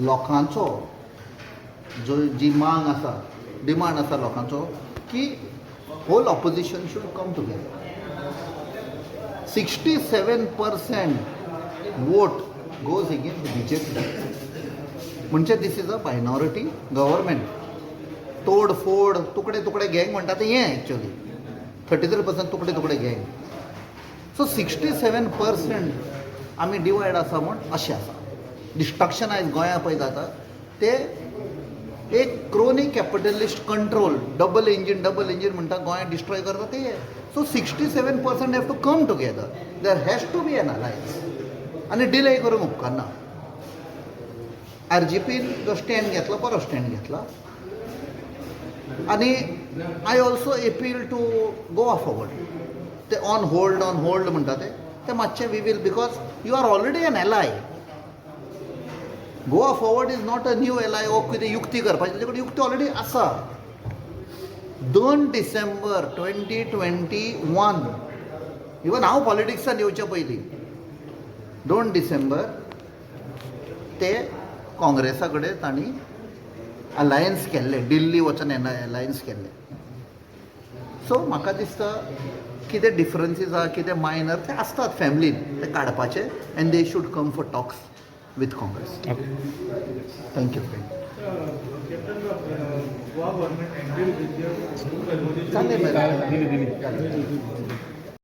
लोकांचो जो जी मांग आसा, डिमांड आसा लोकांचो की whole opposition should come together. 67% vote goes against BJP, म्हणजे this is a minority government. तोड फोड, तुकडे तुकडे गँग म्हणटा ते हें एक्चुअली 33% तुकडे तुकडे गँग. सो 67% आमी डिवायड आसा म्हूण अशें आसा. डिस्ट्रक्शन आयज गोंया पळय जाता ते एक crony capitalist control, double engine, double engine म्हणटा, गोंय डिस्ट्रॉय करता ते. So 67% have to come together. There has to be an alliance आनी डिले करूंक उपकारना. आरजीपीन जो स्टँड घेतला, बरो स्टँड घेतला आनी I also appeal to Goa Forward. ते ऑन होल्ड, ऑन होल्ड म्हणटा ते, ते मातशे we will, because you are already an ally. Goa Forward is not a new ally. ओ कितें युक्ती करपाची, तेजे कडेन युक्ती ऑलरेडी आसा. 2 डिसेंबर 2021, इवन हांव पॉलिटिक्सान येवच्या पयलीं, 2 डिसेंबर ते काँग्रेसा कडेन तांणी अलायन्स केल्ले, दिल्ली वचून अलायन्स केल्ले. सो म्हाका दिसता कितें डिफरन्सीस आहा, कितें मायनर ते आसतात फॅमिलीन, ते काडपाचे and they should come for talks with Congress. Thank you. Captain, Goa government angry with चालेल. दिली दिली.